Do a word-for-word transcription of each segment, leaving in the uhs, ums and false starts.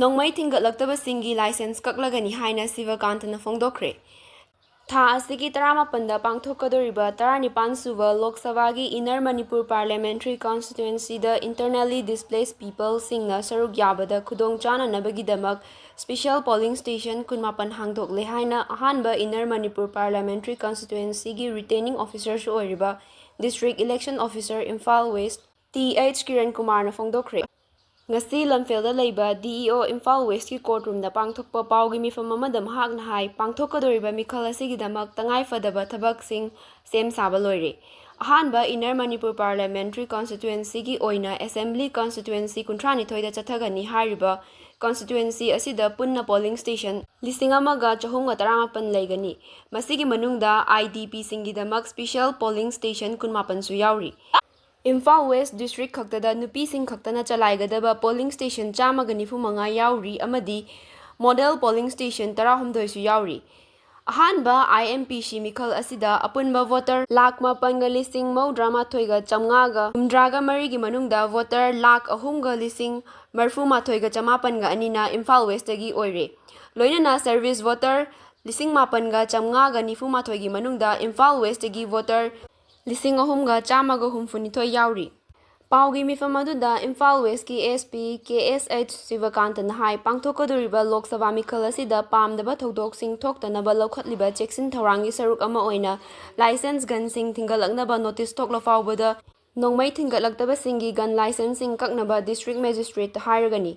ꯅꯣꯡꯃꯩ ꯊꯤꯟꯒꯠꯂꯛꯇꯕꯁꯤꯡꯒꯤ ꯂꯥꯏꯁꯦꯟꯁ ꯀꯛꯂꯒꯅꯤ ꯍꯥꯏꯅ ꯁꯤꯕꯀꯥꯟꯇꯅ ꯐꯣꯡꯗꯣꯛꯈ꯭ꯔꯦ꯫ ꯊꯥ ꯑꯁꯤꯒꯤ ꯇꯔꯥꯃꯥꯄꯟꯗ ꯄꯥꯡꯊꯣꯛꯀꯗꯧꯔꯤꯕ ꯇꯔꯥꯅꯤꯄꯥꯟ ꯁꯨꯕ ꯂꯣꯛ ꯁꯚꯥꯒꯤ ꯏꯟꯅꯔ ꯃꯅꯤꯄꯨꯔ ꯄꯥꯔꯂꯤꯌꯥꯃꯦꯟꯇꯔꯤ ꯀꯟꯁꯇꯤꯇ꯭ꯋꯦꯟꯁꯤꯗ ꯏꯟꯇꯔꯅꯦꯜꯂꯤ ꯗꯤꯁꯄ꯭ꯂꯦꯁ ꯄꯤꯄꯜꯁꯤꯡꯅ ꯁꯔꯨꯛ ꯌꯥꯕꯗ ꯈꯨꯗꯣꯡ ꯆꯥꯅꯅꯕꯒꯤꯗꯃꯛ ꯁ꯭ꯄꯦꯁꯤꯌꯦꯜ ꯄꯣꯂꯤꯡ ꯁ꯭ꯇꯦꯁꯟ ꯀꯨꯟꯃꯥꯄꯟ ꯍꯥꯡꯗꯣꯛꯂꯦ ꯍꯥꯏꯅ ꯑꯍꯥꯟꯕ ꯏꯟꯅꯔ ꯃꯅꯤꯄꯨꯔ ꯄꯥꯔꯂꯤꯌꯥꯃꯦꯟꯇꯔꯤ ꯀꯟꯁꯇꯤꯇ꯭ꯋꯦꯟꯁꯤꯒꯤ ꯔꯤꯇꯦꯅꯤꯡ ꯑꯣꯐꯤꯁꯔꯁꯨ ꯑꯣꯏꯔꯤꯕ district election officer Imphal west T H Kiran ꯀꯨꯃꯥꯔꯅ ꯐꯣꯡꯗꯣꯛꯈ꯭ꯔꯦ꯫ ꯉꯁꯤ ꯂꯝꯐꯦꯜꯗ ꯂꯩꯕ ꯗꯤ ꯏ ꯑꯣ ꯏꯝꯐꯥꯜ ꯋꯦꯁꯀꯤ ꯀꯣꯔꯠ ꯔꯨꯝꯗ ꯄꯥꯡꯊꯣꯛꯄ ꯄꯥꯎꯒꯤ ꯃꯤꯐꯝ ꯑꯃꯗ ꯃꯍꯥꯛꯅ ꯍꯥꯏ, ꯄꯥꯡꯊꯣꯛꯀꯗꯧꯔꯤꯕ ꯃꯤꯈꯜ ꯑꯁꯤꯒꯤꯗꯃꯛ ꯇꯉꯥꯏꯐꯗꯕ ꯊꯕꯛꯁꯤꯡ ꯁꯦꯝ ꯁꯥꯕ ꯂꯣꯏꯔꯦ꯫ ꯑꯍꯥꯟꯕ ꯏꯟꯅꯔ ꯃꯅꯤꯄꯨꯔ ꯄꯥꯔꯂꯤꯌꯥꯃꯦꯟꯇꯔꯤ ꯀꯟꯁꯇꯤꯇ꯭ꯋꯦꯟꯁꯤꯒꯤ ꯑꯣꯏꯅ ꯑꯦꯁꯦꯝꯕ꯭ꯂꯤ ꯀꯟꯁꯇꯤꯇ꯭ꯋꯦꯟꯁꯤ ꯀꯨꯟꯊ꯭ꯔꯥꯅꯤꯊꯣꯏꯗ ꯆꯠꯊꯒꯅꯤ꯫ ꯍꯥꯏꯔꯤꯕ ꯀꯟꯁꯇꯤꯇ꯭ꯋꯦꯟꯁꯤ ꯑꯁꯤꯗ ꯄꯨꯟꯅ ꯄꯣꯂꯤꯡ ꯁ꯭ꯇꯦꯁꯟ ꯂꯤꯁꯤꯡ ꯑꯃꯒ ꯆꯍꯨꯝꯒ ꯇꯔꯥꯃꯥꯄꯟ ꯂꯩꯒꯅꯤ꯫ ꯃꯁꯤꯒꯤ ꯃꯅꯨꯡꯗ ꯑꯥꯏ ꯗꯤ ꯄꯤꯁꯤꯡꯒꯤꯗꯃꯛ ꯁ꯭ꯄꯦꯁꯤꯌꯦꯜ ꯄꯣꯂꯤꯡ ꯁ꯭ꯇꯦꯁꯟ ꯀꯨꯟꯃꯥꯄꯟꯁꯨ ꯌꯥꯎꯔꯤ꯫ ꯏꯝꯐꯥꯜ ꯋꯦꯁ ꯗꯤꯁꯇ꯭ꯔꯤꯛ ꯈꯛꯇꯗ ꯅꯨꯄꯤꯁꯤꯡ ꯈꯛꯇꯅ ꯆꯂꯥꯏꯒꯗꯕ ꯄꯣꯂꯤꯡ ꯁ꯭ꯇꯦꯁꯟ ꯆꯥꯝꯃꯒ ꯅꯤꯐꯨ ꯃꯉꯥ ꯌꯥꯎꯔꯤ ꯑꯃꯗꯤ ꯃꯣꯗꯦꯜ ꯄꯣꯂꯤꯡ ꯁ꯭ꯇꯦꯁꯟ ꯇꯔꯥꯍꯨꯝꯗꯣꯏꯁꯨ ꯌꯥꯎꯔꯤ꯫ ꯑꯍꯥꯟꯕ ꯑꯥꯏ ꯑꯦꯝ ꯄꯤ ꯁꯤ ꯃꯤꯈꯜ ꯑꯁꯤꯗ ꯑꯄꯨꯟꯕ ꯚꯣꯇꯔ ꯂꯥꯈ ꯃꯥꯄꯟꯒ ꯂꯤꯁꯤꯡ ꯃꯧꯗ꯭ꯔꯥ ꯃꯥꯊꯣꯏꯒ ꯆꯥꯝꯃꯉꯥꯒ ꯍꯨꯝꯗ꯭ꯔꯥꯒ ꯃꯔꯤꯒꯤ ꯃꯅꯨꯡꯗ ꯚꯣꯇꯔ ꯂꯥꯈ ꯑꯍꯨꯝꯒ ꯂꯤꯁꯤꯡ ꯃꯔꯤꯐꯨ ꯃꯥꯊꯣꯏꯒ ꯆꯃꯥꯄꯟꯒ ꯑꯅꯤꯅ ꯏꯝꯐꯥꯜ ꯋꯦꯁꯇꯒꯤ ꯑꯣꯏꯔꯦ꯫ ꯂꯣꯏꯅꯅ ꯁꯔꯚꯤꯁ ꯚꯣꯇꯔ ꯂꯤꯁꯤꯡ ꯃꯥꯄꯟꯒ ꯆꯥꯝꯃꯉꯥꯒ ꯅꯤꯐꯨ ꯃꯥꯊꯣꯏꯒꯤ ꯃꯅꯨꯡꯗ ꯏꯝꯐꯥꯜ ꯋꯦꯁꯇꯒꯤ ꯚꯣꯇꯔ ꯂꯤꯁꯤꯡ ꯑꯍꯨꯝꯒ ꯆꯥꯝꯃꯒ ꯍꯨꯝꯐꯨꯅꯤꯊꯣꯏ ꯌꯥꯎꯔꯤ꯫ ꯄꯥꯎꯒꯤ ꯃꯤꯐꯝ ꯑꯗꯨꯗ ꯏꯝꯐꯥꯜ ꯋꯦꯁꯀꯤ ꯑꯦꯁ ꯄꯤ ꯀꯦ ꯑꯦꯁ ꯑꯩꯆ ꯁꯤꯕꯀꯥꯟꯇꯅ ꯍꯥꯏ, ꯄꯥꯡꯊꯣꯛꯀꯗꯧꯔꯤꯕ ꯂꯣꯛ ꯁꯚꯥ ꯃꯤꯈꯜ ꯑꯁꯤꯗ ꯄꯥꯝꯗꯕ ꯊꯧꯗꯣꯛꯁꯤꯡ ꯊꯣꯛꯇꯅꯕ ꯂꯧꯈꯠꯂꯤꯕ ꯆꯦꯛꯁꯤꯟ ꯊꯧꯔꯥꯡꯒꯤ ꯁꯔꯨꯛ ꯑꯃ ꯑꯣꯏꯅ ꯂꯥꯏꯁꯦꯟꯁ ꯒꯟꯁꯤꯡ ꯊꯤꯡꯒꯠꯂꯛꯅꯕ ꯅꯣꯇꯤꯁ ꯊꯣꯛꯂ ꯐꯥꯎꯕꯗ ꯅꯣꯡꯃꯩ ꯊꯤꯟꯒꯠꯂꯛꯇꯕꯁꯤꯡꯒꯤ ꯒꯟ ꯂꯥꯏꯁꯦꯟꯁꯁꯤꯡ ꯀꯛꯅꯕ ꯗꯤꯁꯇ꯭ꯔꯤꯛ ꯃꯦꯖꯤꯁꯇ꯭ꯔꯦꯠꯇ ꯍꯥꯏꯔꯒꯅꯤ꯫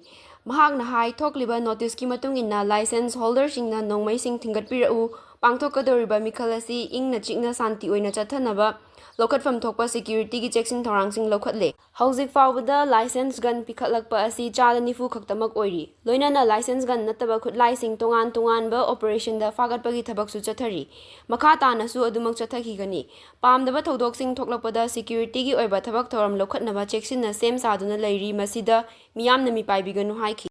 ꯃꯍꯥꯛꯅ ꯍꯥꯏ, ꯊꯣꯛꯂꯤꯕ ꯅꯣꯇꯤꯁꯀꯤ ꯃꯇꯨꯡ ꯏꯟꯅ ꯂꯥꯏꯁꯦꯟꯁ ꯍꯣꯜꯗꯔꯁꯤꯡꯅ ꯅꯣꯡꯃꯩꯁꯤꯡ ꯊꯤꯡꯒꯠꯄꯤꯔꯛꯎ, ꯄꯥꯡꯊꯣꯛꯀꯗꯧꯔꯤꯕ ꯃꯤꯈꯜ ꯑꯁꯤ ꯏꯪꯅ ꯆꯤꯛꯅ ꯁꯥꯟꯇꯤ ꯑꯣꯏꯅ ꯆꯠꯊꯅꯕ ꯂꯧꯈꯠꯐꯝ ꯊꯣꯛꯄ ꯁꯦꯀ꯭ꯌꯨꯔꯤꯇꯤꯒꯤ ꯆꯦꯛꯁꯤꯟ ꯊꯧꯔꯥꯡꯁꯤꯡ ꯂꯧꯈꯠꯂꯦ꯫ ꯍꯧꯖꯤꯛ ꯐꯥꯎꯕꯗ ꯂꯥꯏꯁꯦꯟꯁ ꯒꯟ ꯄꯤꯈꯠꯂꯛꯄ ꯑꯁꯤ ꯆꯥꯗ ꯅꯤꯐꯨ ꯈꯛꯇꯃꯛ ꯑꯣꯏꯔꯤ꯫ ꯂꯣꯏꯅꯅ ꯂꯥꯏꯁꯦꯟꯁ ꯒꯟ ꯅꯠꯇꯕ ꯈꯨꯠꯂꯥꯏꯁꯤꯡ ꯇꯣꯉꯥꯟ ꯇꯣꯉꯥꯟꯕ ꯑꯣꯄꯔꯦꯁꯟꯗ ꯐꯥꯒꯠꯄꯒꯤ ꯊꯕꯛꯁꯨ ꯆꯠꯊꯔꯤ꯫ ꯃꯈꯥ ꯇꯥꯅꯁꯨ ꯑꯗꯨꯃꯛ ꯆꯠꯊꯈꯤꯒꯅꯤ꯫ ꯄꯥꯝꯗꯕ ꯊꯧꯗꯣꯛꯁꯤꯡ ꯊꯣꯛꯂꯛꯄꯗ ꯁꯦꯀ꯭ꯌꯨꯔꯤꯇꯤꯒꯤ ꯑꯣꯏꯕ ꯊꯕꯛ ꯊꯧꯔꯝ ꯂꯧꯈꯠꯅꯕ ꯆꯦꯛꯁꯤꯟꯅ ꯁꯦꯝ ꯁꯥꯗꯨꯅ ꯂꯩꯔꯤ꯫ ꯃꯁꯤꯗ ꯃꯤꯌꯥꯝꯅ ꯃꯤꯄꯥꯏꯕꯤꯒꯅꯨ ꯍꯥꯏꯈꯤ꯫